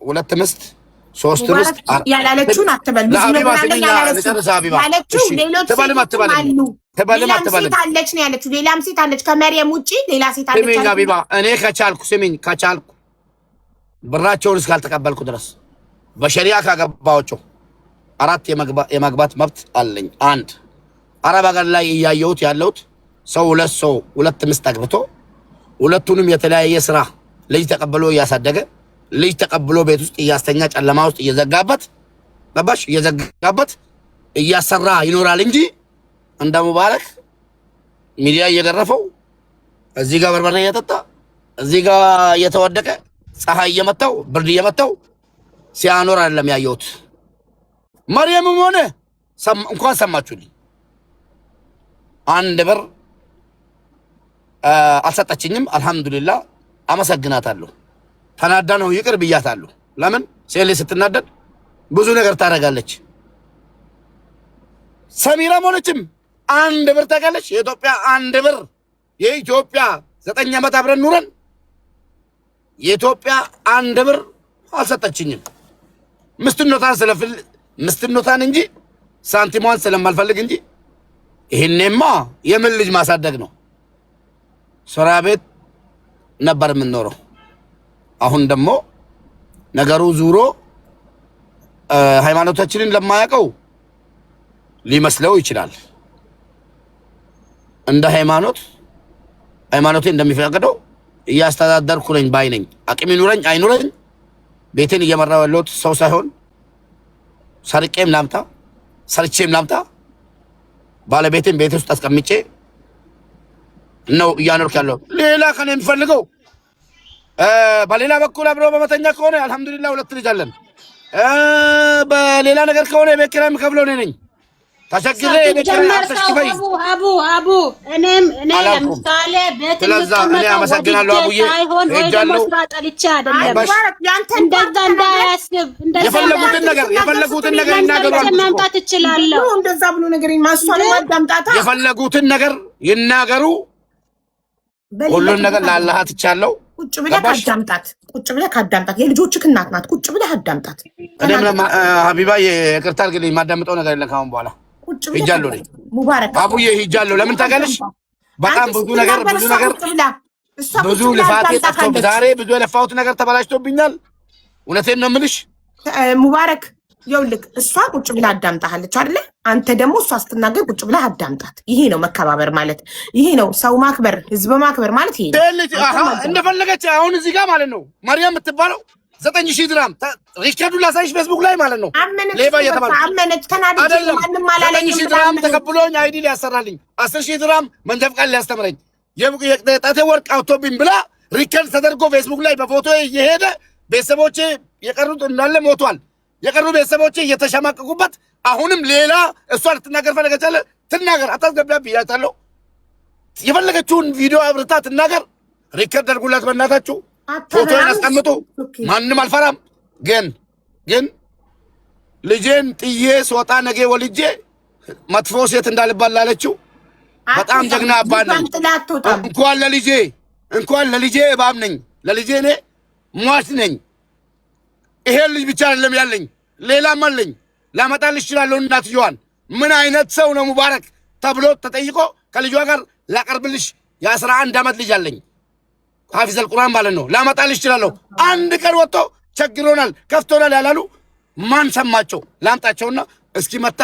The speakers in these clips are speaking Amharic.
ሁለት ምስት ሶስት ምስት ያላለችውን አትበል። ብዙ ነገር አለኝ ያለችው ሌሎች ትበልም አትበልም ትበልም አትበልም ሴት አለች ነው ያለችው። ሌላም ሴት አለች ከመርየም ውጪ ሌላ ሴት አለች። ስሚኝ ሀቢባ፣ እኔ ከቻልኩ ስሚኝ፣ ከቻልኩ ብራቸውን እስካልተቀበልኩ ድረስ በሸሪያ ካገባኋቸው አራት የማግባት መብት አለኝ። አንድ አረብ ሀገር ላይ እያየሁት ያለሁት ሰው ሁለት ሰው ሁለት ምስት አግብቶ ሁለቱንም የተለያየ ስራ ልጅ ተቀብሎ እያሳደገ ልጅ ተቀብሎ ቤት ውስጥ እያስተኛ ጨለማ ውስጥ እየዘጋበት ገባሽ እየዘጋበት እያሰራ ይኖራል እንጂ እንደ ሙባረክ ሚዲያ እየገረፈው እዚህ ጋር በርበሬ እየጠጣ እዚህ ጋር እየተወደቀ ፀሐይ እየመታው ብርድ እየመታው ሲያኖር አይደለም ያየሁት። መርየምም ሆነ እንኳን ሰማችሁልኝ፣ አንድ ብር አልሰጠችኝም። አልሐምዱሊላህ አመሰግናታለሁ። ተናዳ ነው ይቅር ብያታለሁ። ለምን ሴት ልጅ ስትናደድ ብዙ ነገር ታደርጋለች። ሰሚራም ሆነችም አንድ ብር ታውቃለች። የኢትዮጵያ አንድ ብር የኢትዮጵያ 9 ዓመት አብረን ኑረን የኢትዮጵያ አንድ ብር አልሰጠችኝም። ምስትኖታን ስለፍል ምስትኖታን እንጂ ሳንቲሟን ስለማልፈልግ እንጂ ይሄኔማ የምን ልጅ ማሳደግ ነው? ስራ ቤት ነበር የምንኖረው። አሁን ደግሞ ነገሩ ዙሮ ሃይማኖታችንን ለማያውቀው ሊመስለው ይችላል። እንደ ሃይማኖት ሃይማኖቴ እንደሚፈቅደው እያስተዳደርኩ ነኝ ባይ ነኝ። አቅም ይኑረኝ አይኑረኝ ቤቴን እየመራው ያለሁት ሰው ሳይሆን ሰርቄም ላምጣ ሰርቼም ላምጣ ባለቤቴን ቤቴ ውስጥ አስቀምጬ ነው እያኖርክ ያለው። ሌላ ከኔ የሚፈልገው በሌላ በኩል አብሮ በመተኛ ከሆነ አልሐምዱሊላህ ሁለት ልጅ አለን። በሌላ ነገር ከሆነ የቤት ኪራይ የምከፍለው እኔ ነኝ። ተቸግሬ የቤት ኪራይ ሲጀመር ሰው አትሽክፈኝ አቡ አቡ አቡ እኔም እኔ አላልኩም። ለምሳሌ ቤት ስለዛ እኔ የምቀመጠው አመሰግናለሁ ወድጄ አቡዬ፣ ሳይሆን ወይ ደግሞ ሄጃለሁ። ስራ ጠልቼ አይደለም። ገባሽ? ሙባረክ ያንተን እንደዛ እንዳያስብ እንደዛ የፈለጉትን ነገር የፈለጉትን ነገር ይናገሩ ሰርቼ አልኩሽ እኮ። ማምጣት እችላለሁ። እንደዛ ብሎ ነገር ማሷን ማዳምጣታ የፈለጉትን ነገር ይናገሩ። ሁሉን ነገር ለአላህ ትቻለሁ። ቁጭ ብለህ ገባሽ? ካዳምጣት፣ ቁጭ ብለህ ካዳምጣት። የልጆችህ እናት ናት። ቁጭ ብለህ አዳምጣት። እኔ ምንም ሀቢባ ይቅርታ አድርግልኝ፣ የማዳምጠው ነገር የለም ከአሁን በኋላ። ቁጭ ብለህ ሂጃለሁ እኔ ሙባረክ አቡዬ ሂጃለሁ። ለምን ታውቂያለሽ? በጣም አንተ ብዙ ነገር ስትናገር ብዙ እሷ ነገር ቁጭ ብላ እሷ ብዙ ቁጭ ብላ ልፋቴ ጠፍቶ አዳምጣታለች። ዛሬ ብዙ የለፋሁት ነገር ተበላሽቶብኛል። እውነቴን ነው የምልሽ። ሙባረክ ይኸውልህ፣ እሷ ቁጭ ብላ አዳምጣሃለች አይደለ? አንተ ደግሞ እሷ ስትናገር ቁጭ ብላ አዳምጣት። ይሄ ነው መከባበር ማለት፣ ይሄ ነው ሰው ማክበር፣ ህዝብ ማክበር ማለት ይሄ ነው። ልጅ አሀ እንደፈለገች አሁን እዚህ ጋር ማለት ነው ማርያም የምትባለው 9,000 ድራም record ኡን ላሳይሽ ፌስቡክ ላይ ማለት ነው። አመነች፣ ሌባ እየተባለ አመነች። ተናድጄ አይደለም ማንም ዘጠኝ አላለኝም ሺህ ብላ ድራም አመነች። ተቀብሎኝ ID ሊያሰራልኝ 10,000 ድራም መንጃ ፈቃድ ሊያስተምረኝ የጣቴ ወርቅ አውቶብኝ ብላ record ተደርጎ ፌስቡክ ላይ በፎቶ እየሄደ ቤተሰቦቼ የቀሩት እንዳለ ሞቷል። የቀሩ ቤተሰቦቼ እየተሸማቀቁበት አሁንም ሌላ እሷ ልትናገር ፈለገች አለ ትናገር፣ አታስገቢያ ብያታለሁ። የፈለገችውን ቪዲዮ አብርታ ትናገር። record አድርጉላት በእናታችሁ፣ ፎቶን አስቀምጡ። ማንም አልፈራም። ግን ልጄን ጥዬ ስወጣ ነገ ወልጄ መጥፎ ሴት እንዳልባል ላለችው በጣም ጀግና አባት ነኝ። እንኳን ለልጄ እንኳን ለልጄ እባብ ነኝ። ለልጄ እኔ ሟች ነኝ። ይሄን ልጅ ብቻ አይደለም ያለኝ፣ ሌላም አለኝ። ላመጣልሽ እችላለሁ። እናትየዋን ምን አይነት ሰው ነው ሙባረክ ተብሎ ተጠይቆ ከልጇ ጋር ላቀርብልሽ የ11 ዓመት ልጅ አለኝ። ሐፊዘል ቁርአን ማለት ነው። ላመጣልሽ እችላለሁ። አንድ ቀን ወጥቶ ቸግሮናል፣ ከፍቶናል ያላሉ ማን ሰማቸው? ላምጣቸውና እስኪ መታ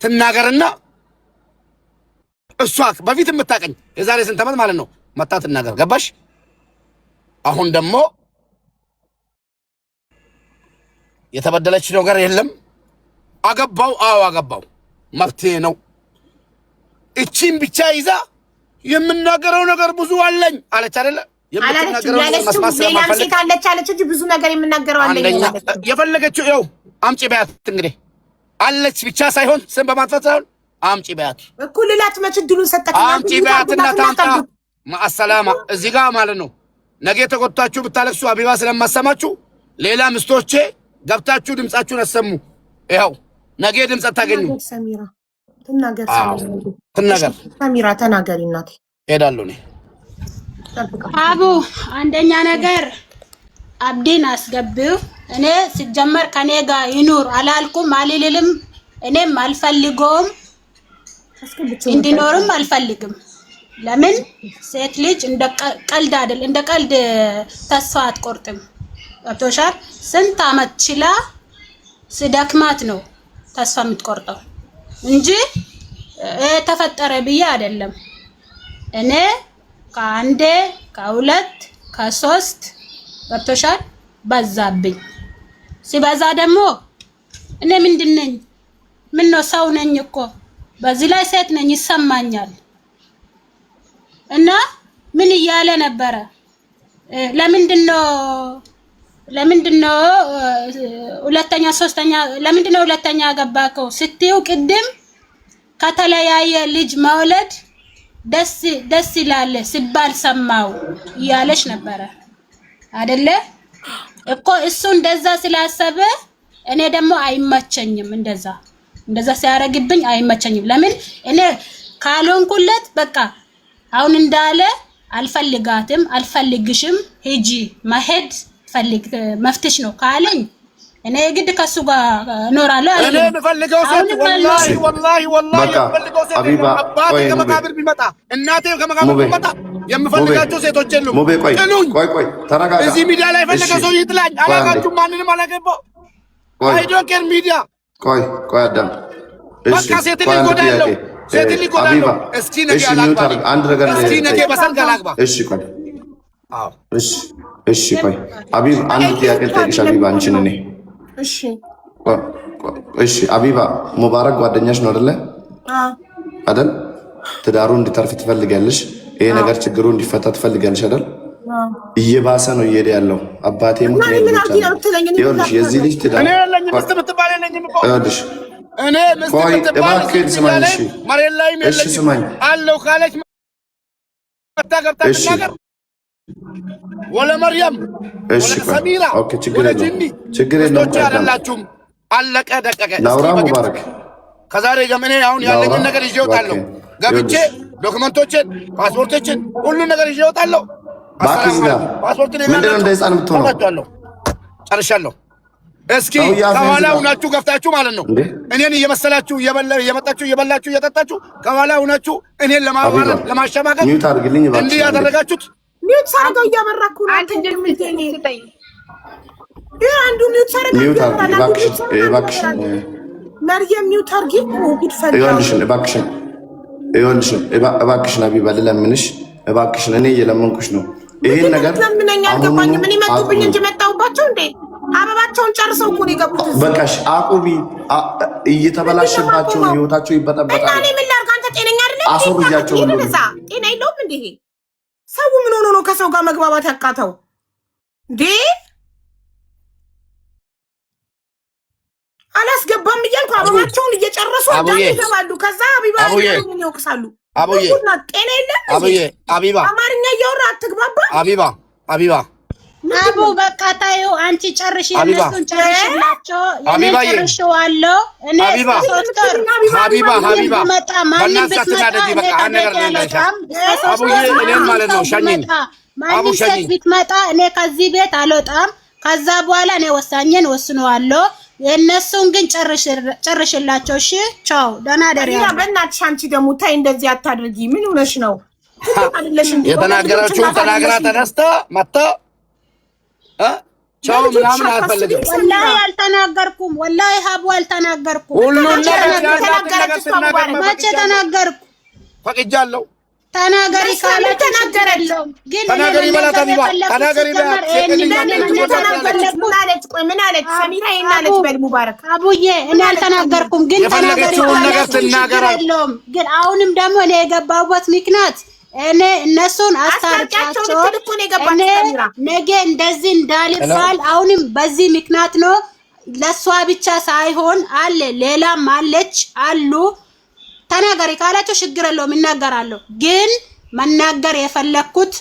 ትናገርና እሷ በፊት የምታቀኝ የዛሬ ስንት ዓመት ማለት ነው መታ ትናገር። ገባሽ? አሁን ደግሞ የተበደለች ነገር የለም። አገባው፣ አዎ አገባው፣ መብቴ ነው። እቺን ብቻ ይዛ የምናገረው ነገር ብዙ አለኝ አለች አይደለ? አላለችም። የምትናገረው ነገር ያለችው መስማት ሌላም ስለማልፈልግ ሴት አለች አለች እንጂ ብዙ ነገር የምናገረው አለኝ አንደኛ አላለችም። የፈለገችው ይኸው አምጪ በያት። እንግዲህ አለች ብቻ ሳይሆን ስም በማጥፋት ሳይሆን አምጪ በያት፣ እኩል ልላት መች እድሉን ሰጠክ? አምጪ በያትና ታምጣ። ማአሰላማ እዚህ ጋር ማለት ነው። ነገ ተቆጥታችሁ ብታለቅሱ አቢባ ስለማሰማችሁ ሌላ ምስቶቼ ገብታችሁ ድምጻችሁን አሰሙ። ይኸው ነገ ድምፅ አታገኙ። ትናገር ሰሚራ፣ ትናገር አዎ ሰሚራ፣ ትናገር። ሰሚራ ተናገሪ እናቴ። ሄዳለሁ እኔ። ጠብቃ አቡ አንደኛ ነገር አብዲን አስገቢው። እኔ ሲጀመር ከኔ ጋር ይኑር አላልኩም፣ አልልልም። እኔም አልፈልገውም፣ እንዲኖርም አልፈልግም። ለምን ሴት ልጅ እንደ ቀልድ አይደል፣ እንደ ቀልድ ተስፋ አትቆርጥም። ገብቶሻል? ስንት አመት ችላ ስደክማት ነው ተስፋ የምትቆርጠው እንጂ ተፈጠረ ብዬ አይደለም። እኔ ከአንዴ ከሁለት ከሶስት ገብቶሻል፣ በዛብኝ። ሲበዛ ደግሞ እኔ ምንድን ነኝ? ምን ነው ሰው ነኝ እኮ በዚህ ላይ ሴት ነኝ ይሰማኛል። እና ምን እያለ ነበረ? ለምንድን ነው ለምንድን ነው ሁለተኛ ሶስተኛ ለምንድን ነው ሁለተኛ ገባከው ስትይው ቅድም ከተለያየ ልጅ መውለድ ደስ ደስ ይላል ሲባል ሰማው እያለች ነበረ አይደለ እኮ። እሱ እንደዛ ስላሰበ እኔ ደግሞ አይመቸኝም። እንደዛ እንደዛ ሲያደርግብኝ አይመቸኝም። ለምን እኔ ካልሆንኩለት በቃ አሁን እንዳለ አልፈልጋትም፣ አልፈልግሽም፣ ሂጂ መሄድ ፈልግ መፍትሽ ነው ካለኝ እኔ የግድ ከሱ ጋር እኖራለሁ። እኔ የምፈልገው ሴት ወላሂ ወላሂ ወላሂ የምፈልገው ሴት አባቴ ከመቃብር ቢመጣ እናቴ ከመቃብር ቢመጣ የምፈልጋቸው ሴቶች የሉም። ጥሉኝ። እዚህ ሚዲያ ላይ የፈለገ ሰው ይጥላኝ። አላቃችሁም፣ ማንንም አላገባው። I don't care ሚዲያ። ቆይ ቆይ አዳም በቃ ሴት ልጅ ጎዳለሁ፣ ሴት ልጅ ጎዳለሁ። እስኪ ነገ አላግባ፣ እስኪ ነገ በሰርግ አላግባ። እሺ ቆይ እሺ እሺ ቆይ አቢብ አንድ ጥያቄ ልጠይቅሽ። አቢባ አንቺን እኔ እሺ እሺ አቢባ ሙባረክ ጓደኛሽ ነው አይደለ? አይደል? ትዳሩ እንዲተርፍ ትፈልጊያለሽ። ይሄ ነገር ችግሩ እንዲፈታ ትፈልጊያለሽ አይደል? እየባሰ ነው እየሄደ ያለው። አባቴ ሙት ይኸውልሽ፣ የዚህ ልጅ ትዳር እኔ የለኝም፣ ሚስት የምትባል የለኝም እኮ ይኸውልሽ፣ እኔ ሚስት የምትባል ስማኝ፣ መሬት ላይም የለኝም ስማኝ አለው ካለች መታ ገብታ ትናገር። ወለ መርየም ወለ ሰሚራ ወለ ጅኒ ችግር የለውም። ሚስቶቼ አይደላችሁም። አለቀ ደቀቀ። ላውራ ሙባረክ ከዛሬ ጀምሬ አሁን ያለኝን ነገር ይዤ እወጣለሁ። ገብቼ ዶክመንቶችን፣ ፓስፖርቶችን፣ ሁሉን ነገር ይዤ እወጣለሁ። እባክህ ዝጋ። ምንድን ነው እንደ ህፃን የምትሆነው? ጨርሻለሁ። እስኪ ከኋላ ሁናችሁ ገፍታችሁ ማለት ነው እኔን እየመሰላችሁ እየመጣችሁ እየበላችሁ እየጠጣችሁ ከኋላ ሁናችሁ እኔን ለማዋረድ ለማሸማቀቅ እንዲህ ያደረጋችሁት mute ሳደርገው እያበራኩ ነው። አንዱ mute ሳደርገው መርየም mute አድርጊ። ጉድ ፈላ። ይኸውልሽን እባክሽን አቢባ ልለምንሽ፣ እባክሽን እኔ እየለመንኩሽ ነው። ይሄን ነገር ለምነኝ አልገባኝም። እኔ መጡብኝ እንጂ መጣሁባቸው እንዴ? አበባቸውን ጨርሰው እኮ ነው የገቡት። በቃሽ አቁሚ። እየተበላሸባቸው ነው፣ ህይወታቸው ይበጠበጣል። እና እኔ ምን ላድርግ? አንተ ጤነኛ አይደለም? አስወርጃቸው። ጤና የለውም እንዴ? ሰው ምን ሆኖ ነው ከሰው ጋር መግባባት ያቃተው እንዴ? አላስገባም እያልኩ አበባቸውን እየጨረሱ አዳም ይገባሉ። ከዛ አቢባ ይወቅሳሉ። አቡዬ ጤና የለም። አቡዬ አቢባ አማርኛ እያወራ አትግባባ። አቢባ አቢባ አቡ በቃ ታዩ። አንቺ ጨርሽ፣ የእነሱን ጨርሽላቸው። እኔ ጨርሼዋለሁ። እኔ ሶስት ወር ሀቢባ ሀቢባ ብመጣ ማንም ብትመጣ እኔ ከቤት አልወጣም። ማንም ሴት ብትመጣ እኔ ከዚህ ቤት አልወጣም። ከዛ በኋላ እኔ ወሳኝን ወስነዋለሁ። የእነሱን ግን ጨርሽላቸው። እሺ፣ ቻው፣ ደህና ደሪ። በእናትሽ አንቺ ደግሞ ተይ፣ እንደዚህ አታድርጊ። ምን ሆነሽ ነው? የተናገረችውን ተናግራ ተነስታ መታ ቻው ምናምን አልፈልግም። ወላሂ አልተናገርኩም። ወላሂ ሀቡ አልተናገርኩም። ሁሉን ነገር መቼ ተናገርኩ? ፈቅጃለሁ። ተናገሪ ካላችሁ ችግር የለውም። ግን ተናገሪ በላት አቢባ፣ ተናገሪ በላት። ምን አለች ሰሚራ? ይሄን አለች። በል ሙባረክ አቡዬ፣ እኔ አልተናገርኩም። ግን ተናገሪ ነገር ችግር የለውም። ግን አሁንም ደግሞ እኔ የገባሁበት ምክንያት እኔ እነሱን አስታርቂያቸው እኔ ነገ እንደዚህ እንዳልባል አሁንም በዚህ ምክንያት ነው። ለእሷ ብቻ ሳይሆን አለ ሌላም አለች አሉ። ተናገሪ ካላቸው ችግር የለውም እናገራለሁ። ግን መናገር የፈለኩት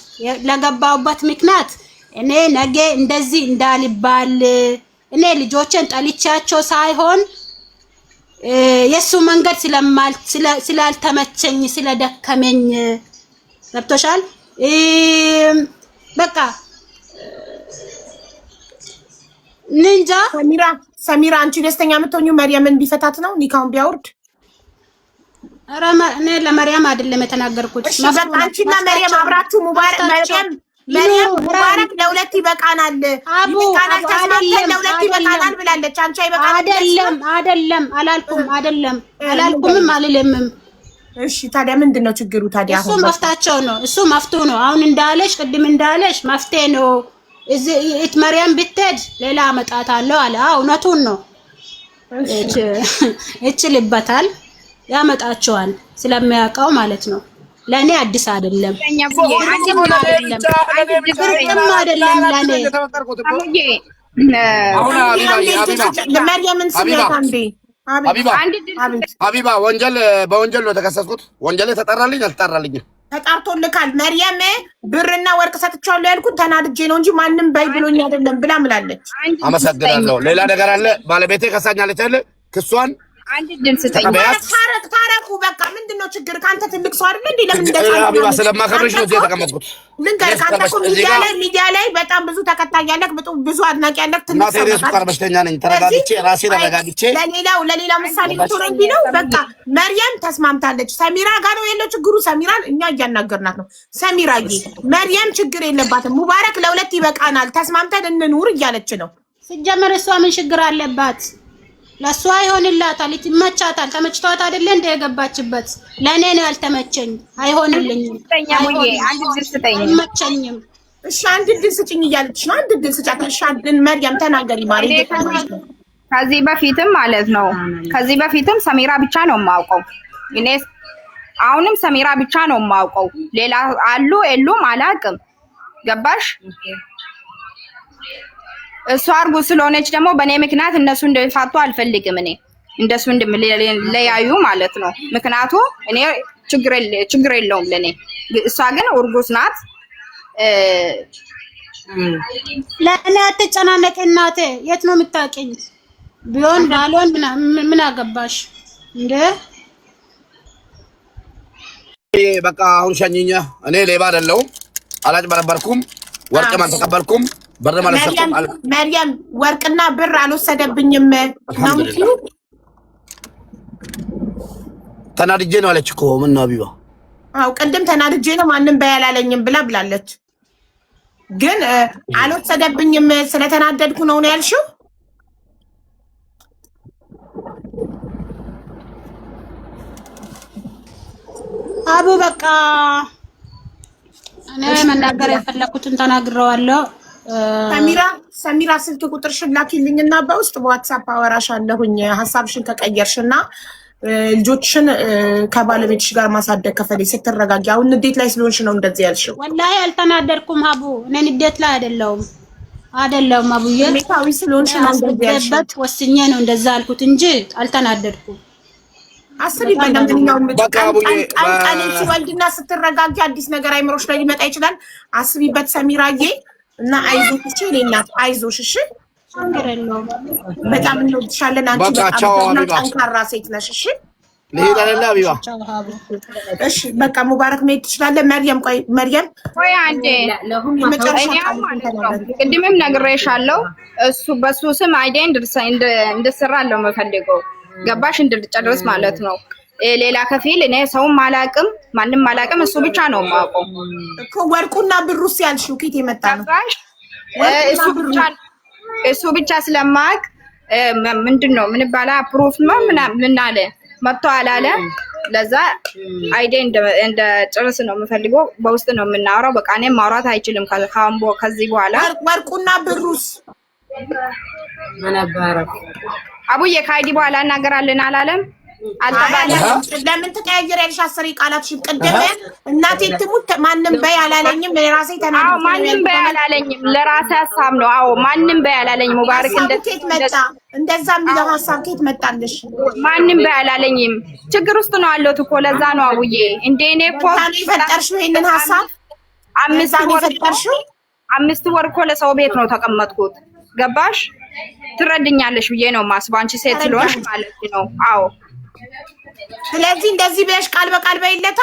ለገባሁበት ምክንያት እኔ ነገ እንደዚህ እንዳልባል እኔ ልጆችን ጠልቻቸው ሳይሆን የእሱ መንገድ ስላልተመቸኝ ስለደከመኝ ገብቶሻል። በቃ እንጃ። ሰሚራ፣ ሰሚራ፣ አንቺ ደስተኛ የምትሆኚው መርየምን ቢፈታት ነው፣ ኒካውን ቢያወርድ? ኧረ እኔ ለመርያም አይደለም የተናገርኩት። እሺ በቃ አንቺና መርየም አብራችሁ ሙባረክ፣ መርየም፣ መርየም ሙባረክ ለሁለት ይበቃናል፣ ይበቃናል፣ ተስማምተን ለሁለት ይበቃናል ብላለች። አንቺ አይበቃናል? አይደለም፣ አይደለም አላልኩም፣ አይደለም አላልኩምም አልልምም። እሺ ታዲያ ምንድን ነው ችግሩ ታዲያ? እሱ መፍታቸው ነው፣ እሱ መፍቱ ነው። አሁን እንዳለሽ፣ ቅድም እንዳለሽ መፍትሄ ነው። እዚህ መርያም ብትሄድ ሌላ አመጣታለሁ አለ። አዎ እውነቱን ነው። ይችልበታል፣ ያመጣቸዋል ስለሚያውቀው ማለት ነው። ለእኔ አዲስ አይደለም፣ ብርቅም አይደለም ለእኔ። መርየምን ስሚያት አንዴ። ሀቢባ፣ ወንጀል በወንጀል ነው የተከሰስኩት። ወንጀል ተጠራልኝ አልተጠራልኝም? ተጣርቶልካል። መርየም ብርና ወርቅ ሰጥቻለሁ ያልኩት ተናድጄ ነው እንጂ ማንም በይ ብሎኝ አይደለም ብላ ምላለች። አመሰግናለሁ። ሌላ ነገር አለ። ባለቤቴ ከሳኛለች አለ፣ ክሷን አንድ እድል ስጠኝ። ታረቅ፣ ታረቁ። በቃ ምንድን ነው ችግር? ከአንተ ትልቅ ሰው አይደለ እንዴ? ለምን ሀቢባ ስለማከብርሽ ነው እዚህ የተቀመጥኩት። ልንገርህ፣ አንተ እኮ ሚዲያ ላይ በጣም ብዙ ተከታይ ያለህ፣ ብዙ አድናቂ ያለህ ትልቅ ሰው ነህ። ስኳር በሽተኛ ነኝ። ተረጋግቼ፣ ራሴን አረጋግቼ ለሌላው ምሳሌ የምትሆነው እንዲህ ነው። በቃ መርየም ተስማምታለች። ሰሚራ ጋር ነው ያለው ችግሩ። ሰሚራን እኛ እያናገርናት ነው። ሰሚራዬ፣ መርየም ችግር የለባትም። ሙባረክ ለሁለት ይበቃናል፣ ተስማምተን እንኑር እያለች ነው። ሲጀመር እሷ ምን ችግር አለባት? ለእሷ ይሆንላታል፣ ይመቻታል። ተመችቷት አይደለ እንደ የገባችበት። ለእኔ ነው ያልተመቸኝ። አይሆንልኝም፣ አይመቸኝም። እሺ አንድ እድል ስጭኝ እያለች ነው። አንድ እድል ስጫት። እሺ መርያም ተናገሪ ማሪ። ከዚህ በፊትም ማለት ነው፣ ከዚህ በፊትም ሰሚራ ብቻ ነው የማውቀው እኔ። አሁንም ሰሚራ ብቻ ነው የማውቀው። ሌላ አሉ የሉም አላውቅም። ገባሽ? እሷ እርጉዝ ስለሆነች ደግሞ በእኔ ምክንያት እነሱ እንደፋቱ አልፈልግም። እኔ እንደሱ እንደሚለያዩ ማለት ነው። ምክንያቱ እኔ ችግር የለውም ለኔ። እሷ ግን እርጉዝ ናት። ለእኔ አትጨናነቅ እናቴ። የት ነው የምታውቂኝ? ቢሆን ባልሆን ምን አገባሽ እንዴ? በቃ አሁን ሸኝኛ። እኔ ሌባ አይደለሁም፣ አላጭበረበርኩም፣ ወርቅም አልተቀበልኩም፣ ብርም አልወሰድኩም። መርየም ወርቅና ብር አልወሰደብኝም ነው የምትይው? ተናድጄ ነው አለች እኮ። ምን ነው ሀቢባ? አዎ ቅድም ተናድጄ ነው፣ ማንም በይ አላለኝም ብላ ብላለች። ግን አልወሰደብኝም ስለተናደድኩ ነው ነው ያልሽው? አቡ በቃ እኔ መናገር የፈለኩትን ተናግረዋለሁ። ሰሚራ፣ ሰሚራ፣ ስልክ ቁጥርሽን ላኪልኝና በውስጥ በዋትሳፕ አወራሻለሁኝ። ሀሳብሽን ከቀየርሽና ልጆችሽን ከባለቤትሽ ጋር ማሳደግ ከፈለግሽ ስትረጋጊ። አሁን ንዴት ላይ ስለሆንሽ ነው እንደዚህ ያልሽው። ወላሂ አልተናደድኩም ሀቡ፣ እኔ ንዴት ላይ አይደለሁም፣ አይደለሁም አቡዬ። ስሜታዊ ስለሆንሽ ነው እንደዚህ ያልሽው። አስቤበት ወስኜ ነው እንደዛ አልኩት እንጂ አልተናደድኩም። አስቢበት። ለማንኛውም በቃ አቡዬ፣ ቀን ቀን ሲወልድና ስትረጋጊ አዲስ ነገር አይምሮሽ ላይ ሊመጣ ይችላል። አስቢበት ሰሚራዬ፣ እና አይዞሽ እሺ፣ የእኔ እናት አይዞሽ እሺ። ችግር የለውም። በጣም እንወድሻለን። አንቺ በቃ በጣም ቻው ጀግና ሀቢባ። ጠንካራ ሴት ነሽ። እሺ። ልሄድ አይደለ ሀቢባ? ቻው ሀቡ። እሺ በቃ ሙባረክ መሄድ ትችላለህ። መርየም፣ ቆይ መርየም። ቆይ አንዴ። የመጨረሻ እኔ ቃል ማለት ነው ተናገሪ። ቅድምም ነግሬሻለሁ። እሱ በሱ ስም ID እንድሰራ ነው የምፈልገው። ገባሽ? እንድጨርስ ማለት ነው። ሌላ ከፊል እኔ ሰውም አላቅም፣ ማንም አላቅም። እሱ ብቻ ነው የማውቀው። እኮ ወርቁና ብሩስ ያልሽው ኬት የመጣ ነው? ገባሽ? ወርቁና እሱ ብሩ ብቻ፣ እሱ ብቻ ስለማውቅ ምንድን ነው ምን ባላ proof ነው ምን አለ መጥቶ አላለ። ለዛ ID እንደ ጭርስ ነው የምፈልገው። በውስጥ ነው የምናወራው። በቃ እኔም ማውራት አይችልም ከዚህ በኋላ። ወርቁና ብሩስ? አቡዬ ከ ID በኋላ እናገራለን አላለም፣ አልተባለም። ለምን ትቀያየሪያለሽ? አስሬ ቃላትሽን። ቅድም እናቴ ትሙት ማንም በይ አላለኝም። ለራሴ አዎ ተናግሬ ነው ማንም በይ ያልኩት። አላለኝም። ለራሴ ሀሳብ ነው። አዎ ማንም በይ አላለኝም። ሙባረክ ሀሳቡ ኬት መጣ? እንደዛ የሚለው ሀሳብ ኬት መጣልሽ? ማንም በይ አላለኝም። ችግር ውስጥ ነው ያለሁት እኮ ለዛ ነው አቡዬ። እንደ እኔ እኮ ለዛ ነው የፈጠርሽው ይሄንን ሀሳብ? 5 ለዛ ነው ወር የፈጠርሽው? 5 ወር እኮ ለሰው ቤት ነው ተቀመጥኩት። ገባሽ? ትረድኛለሽ ብዬ ነው የማስበው። አንቺ ሴት ስለሆንሽ ማለት ነው። አዎ። ስለዚህ እንደዚህ ብለሽ ቃል በቃል በይለታ፣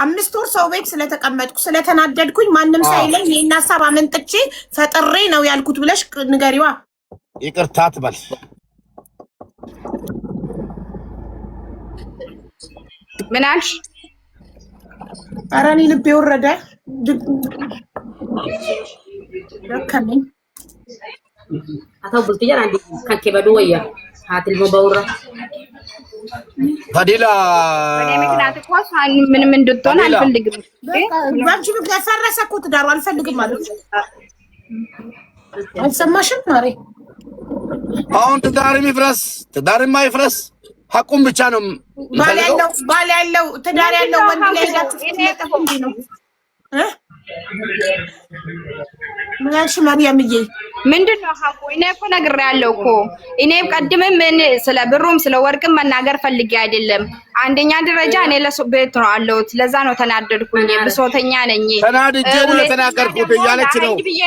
5 ወር ሰው ቤት ስለተቀመጥኩ ስለተናደድኩኝ ማንም ሳይለኝ ይሄን ሀሳብ አመንጥቼ ፈጥሬ ነው ያልኩት ብለሽ ንገሪዋ። ይቅርታ ትበል። ምን አልሽ? ኧረ እኔ ልቤ ወረደ፣ ደከመኝ። ፈዲላ በእኔ ምክንያት እኮ እሷን ምንም እንድትሆን አልፈልግም። በአንቺ ምክንያት ፈረሰ እኮ ትዳሩ። አልፈልግም ማለት አልሰማሽም ማሬ? አሁን ትዳርም ይፍረስ ትዳርም አይፍረስ ሐቁም ብቻ ነው። ባል ያለው ትዳር ያለው ወንድ ላይ ሄዳችሁ ስትለጠፉ እንዲህ ነው። ምን ያልሽ መርየምዬ? ምንድን ነው ሐቁ? እኔ እኮ ነግሬያለሁ እኮ እኔ ቀድምም ምን ስለ ብሩም ስለ ወርቅም መናገር ፈልጌ አይደለም። አንደኛ ደረጃ እኔ ለሰው ቤት ነው አለሁት። ለዛ ነው ተናደድኩኝ። ብሶተኛ ነኝ። ተናድጄ ነው የተናገርኩት እያለች ነው። ቪዲዮ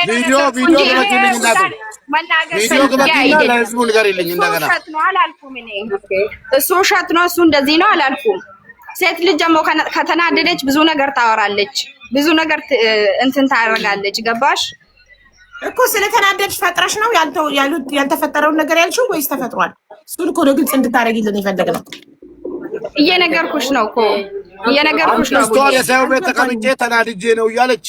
ቪዲዮ ግበትልኝ እናቱ መናገር ቪዲዮ ፈልጌ ግበትና አይደለም። ለህዝቡ ንገሪልኝ እሱ እንደገና። ውሸት ነው አላልኩም። እኔ እሱ ውሸት ነው እሱ እንደዚህ ነው አላልኩም። ሴት ልጅ ደግሞ ከተናደደች ብዙ ነገር ታወራለች፣ ብዙ ነገር እንትን ታደርጋለች። ገባሽ? እኮ ስለተናደድሽ ፈጥረሽ ነው ያልተፈጠረውን ነገር ያልሽው ወይስ ተፈጥሯል? እሱን እኮ ነው ግልጽ እንድታደርጊልን የፈለግነው። እየነገርኩሽ ነው እኮ እየነገርኩሽ ነው። አንስቷል። የሰው ቤት ተቀምጬ ተናድጄ ነው እያለች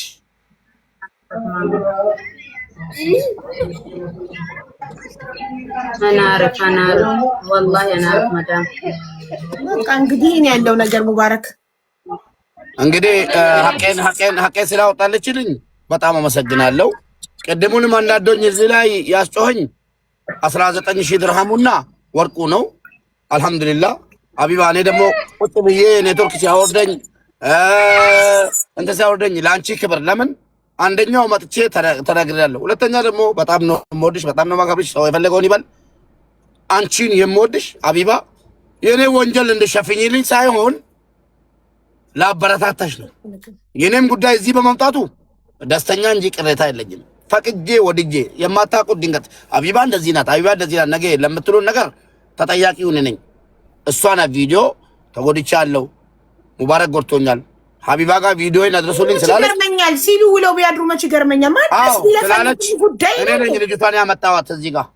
በቃ እንግዲህ እኔ ያለው ነገር ሙባረክ እንግዲህ ሐቄን ሐቄን ሐቄን ስላወጣለችልኝ በጣም አመሰግናለሁ። ቅድሙንም አንዳንዶኝ እዚህ ላይ ያስጮኸኝ 19,000 ድርሃሙና ወርቁ ነው። አልሐምዱሊላህ አቢባ፣ እኔ ደግሞ ቁጭ ብዬ ኔትወርክ ሲያወርደኝ እንትን ሲያወርደኝ ለአንቺ ክብር ለምን አንደኛው መጥቼ ተናግሬያለሁ። ሁለተኛ ደግሞ በጣም ነው የምወድሽ፣ በጣም ነው የማከብርሽ። ሰው የፈለገውን ይበል። አንቺን የምወድሽ አቢባ የእኔ ወንጀል እንድሸፍኝልኝ ሳይሆን ላበረታታሽ ነው። የኔም ጉዳይ እዚህ በመምጣቱ ደስተኛ እንጂ ቅሬታ የለኝም። ፈቅጄ ወድጄ የማታውቁት ድንገት አቢባ እንደዚህ ናት፣ አቢባ እንደዚህ ናት ነገ ለምትሉን ነገር ተጠያቂው እኔ ነኝ። እሷ ናት ቪዲዮ ተጎድቻለሁ፣ ሙባረክ ጎድቶኛል፣ ሀቢባ ጋር ቪዲዮን አድርሱልኝ ስላለች ይገርመኛል ሲሉ ውለው ቢያድሩ መች ይገርመኛል። ማንስ ስላለች ጉዳይ እኔ ነኝ ልጅቷን ያመጣኋት እዚህ ጋር።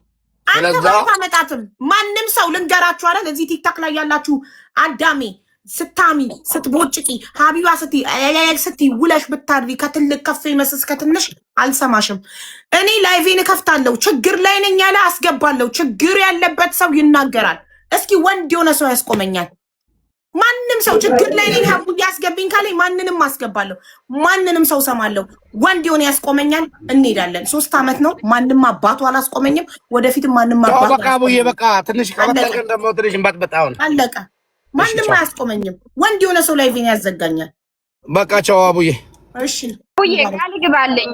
አንተ አታመጣትም። ማንም ሰው ልንገራችሁ አይደል፣ እዚህ ቲክቶክ ላይ ያላችሁ አዳሜ ስታሚ ስትቦጭቂ ሀቢባ ስቲ ስቲ ውለሽ ብታድሪ ከትልቅ ከፍ ይመስስ ከትንሽ አልሰማሽም። እኔ live ኤን እከፍታለሁ። ችግር ላይ ነኝ ያለ አስገባለሁ። ችግር ያለበት ሰው ይናገራል። እስኪ ወንድ የሆነ ሰው ያስቆመኛል። ማንም ሰው ችግር ላይ ነኝ ሀቡ ያስገብኝ ካለኝ ማንንም አስገባለሁ። ማንንም ሰው ሰማለሁ። ወንድ የሆነ ያስቆመኛል። እንሄዳለን። 3 ዓመት ነው። ማንም አባቱ አላስቆመኝም። ወደፊትም ማንም አባቱ በቃ አቡዬ በቃ ትንሽ ከበጠልከን ደግሞ ትንሽ እንበጥበጣውን አለቀ። ማንም አያስቆመኝም። ወንድ የሆነ ሰው live ኤን ያዘጋኛል። በቃ ቻው አቡዬ። እሺ አቡዬ ቃል ግባለኝ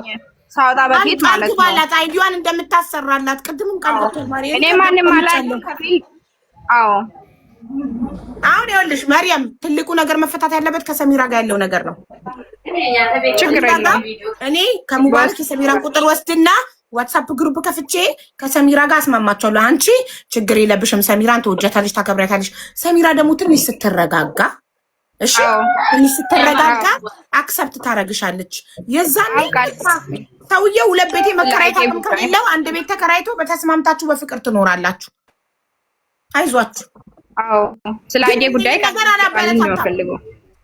ሳወጣ በፊት ቃል ማለት ነው። ግባላት ID ዋን እንደምታሰራላት ቅድምም ቃል ገብቷል። ማርያም እኔ ማንም አላውቅም ከፊል አዎ አሁን ይኸውልሽ መርያም፣ ትልቁ ነገር መፈታት ያለበት ከሰሚራ ጋር ያለው ነገር ነው። ችግር የለውም። እኔ ከሙባረክ የሰሚራን ቁጥር ወስድና ዋትሳፕ group ከፍቼ ከሰሚራ ጋር አስማማቸዋለሁ። አንቺ ችግር የለብሽም፣ ሰሚራን ትወጃታለሽ፣ ታከብሪያታለሽ። ሰሚራ ደግሞ ትንሽ ስትረጋጋ፣ እሺ ትንሽ ስትረጋጋ accept ታረግሻለች። የዛኔ ሰውዬው ሁለት ቤት መከራየት አቅም ከሌለው አንድ ቤት ተከራይቶ በተስማምታችሁ በፍቅር ትኖራላችሁ። አይዟችሁ። አዎ ስለ ID ጉዳይ ነገር አላበረታታም።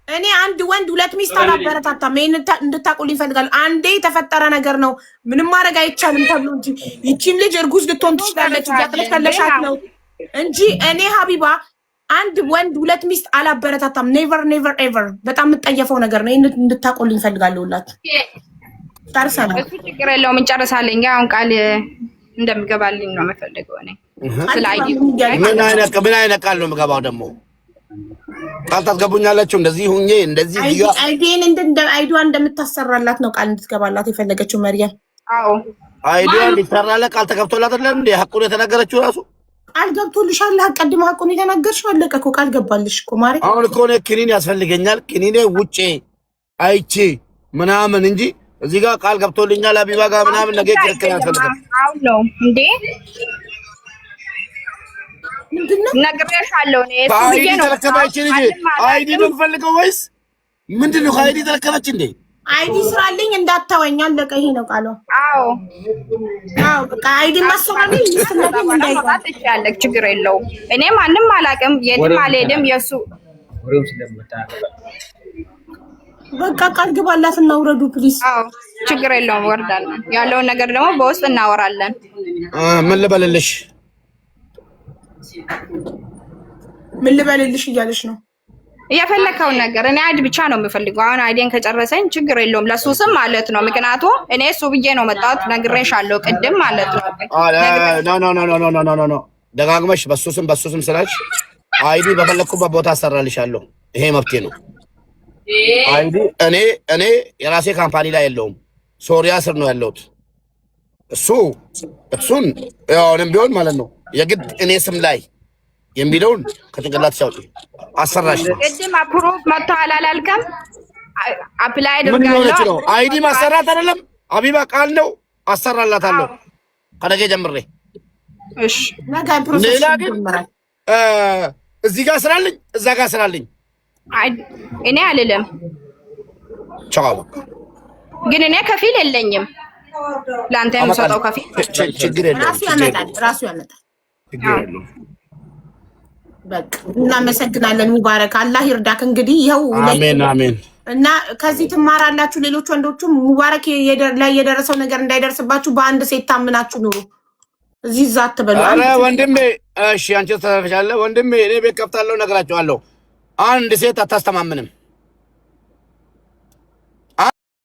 እኔ አንድ ወንድ ሁለት ሚስት አላበረታታም። ይሄን እንድታውቁልኝ እፈልጋለሁ። አንዴ የተፈጠረ ነገር ነው፣ ምንም ማድረግ አይቻልም ተብሎ እንጂ ይቺም ልጅ እርጉዝ ልትሆን ትችላለች፣ እያቅለሸለሻት ነው እንጂ እኔ ሀቢባ አንድ ወንድ ሁለት ሚስት አላበረታታም። Never never ever። በጣም የምጠየፈው ነገር ነው። ይሄን እንድታውቁልኝ እፈልጋለሁ። ሁላችሁ ጨርሰናል። እሱ ችግር የለውም እንጨርሳለን። አሁን ቃል እንደምገባልኝ ነው የምፈልገው እኔ ስለ ID ጉዳይ። ምን አይነት ቃል ነው የምገባው ደግሞ? ቃል ታስገቡኛላችሁ? እንደዚህ ሁኜ እንደዚህ ID ን ID ዋን እንደምታሰራላት ነው ቃል እንድትገባላት የፈለገችው መርያም። አዎ ID ዋ እንዲሰራላት ቃል ተገብቶላት አይደለም እንዴ? ሐቁን የተናገረችው ራሱ ቃል ገብቶልሻል። አቀድማ ሐቁን የተናገርሽው አለቀ እኮ ቃል ገባልሽ እኮ ማሪ። አሁን እኮ እኔ ክኒን ያስፈልገኛል፣ ክኒኔ ውጬ አይቼ ምናምን እንጂ እዚህ ጋር ቃል ገብቶልኛል አቢባ ጋር ምናምን ነገ ክርክር ያስፈልጋል። አሁን ነው እንዴ ምንድነው ነግሬሻለሁ። እኔ እሱ ከ ID ብዬ ነው ተረከበች ልጅ ID ነው የምፈልገው ወይስ ምንድን ነው? ከ ID ተረከበች እንዴ? ID ስራልኝ እንዳታወኝ፣ አለቀ። ይሄ ነው ቃሏ። አዎ። አዎ፣ በቃ ID ማሰራልኝ ሚስትነቴን እንዳይቀር። መውጣት ትችያለሽ፣ ችግር የለውም። እኔ ማንም አላውቅም፣ የትም አልሄድም። የእሱ በቃ ቃል ግባላት እና ውረዱ please። አዎ፣ ችግር የለውም። ወርዳለን። ያለውን ነገር ደግሞ በውስጥ እናወራለን። ምን ልበልልሽ? ምን ልበልልሽ እያለች ነው። የፈለከውን ነገር፣ እኔ ID ብቻ ነው የምፈልገው። አሁን ID ን ከጨረሰኝ ችግር የለውም፣ ለሱ ስም ማለት ነው። ምክንያቱም እኔ እሱ ብዬ ነው መጣሁት፣ ነግሬሻለሁ ቅድም ማለት ነው። No, no, no, no, no, no, no። ደጋግመሽ በሱ ስም በሱ ስም ስላልሽ ID በፈለግኩበት ቦታ አሰራልሻለሁ። ይሄ መብቴ ነው። ID እኔ የራሴ company ላይ የለውም፣ ሶሪያ ስር ነው ያለሁት። እሱን ያው አሁንም ቢሆን ማለት ነው የግድ እኔ ስም ላይ የሚለውን ከጭንቅላት ሲያውጪ አሰራሽ ነው። ቅድም approve መጥቷል አላልከም? Apply ምን ሆነች አድርጋለሁ። ነው? ID ማሰራት አይደለም አቢባ፣ ቃል ነው፣ አሰራላታለሁ ከነገ ጀምሬ። እሺ። ነገ process ሌላ ግን ይጀምራል። እዚህ ጋር ስራልኝ፣ እዛ ጋር ስራልኝ። እኔ አልልም፣ ቻው። ግን እኔ ከፊል የለኝም። ለአንተ የምሰጠው ከፊል ችግር የለውም። ራሱ ያመጣል፣ ራሱ ያመጣል። ችግር የለውም። በቃ እናመሰግናለን። ሙባረክ፣ አላህ ይርዳክ። እንግዲህ ይኸው አሜን አሜን። እና ከዚህ ትማራላችሁ። ሌሎች ወንዶቹም ሙባረክ ላይ የደረሰው ነገር እንዳይደርስባችሁ በአንድ ሴት ታምናችሁ ኑሩ። እዚህ እዛ አትበሉ። አረ አንድ ሴት ወንድሜ፣ እሺ አንቺ ተተርፈሻለ ወንድሜ። እኔ ቤት ከፍታለሁ፣ እነግራቸዋለሁ። አንድ ሴት አታስተማምንም።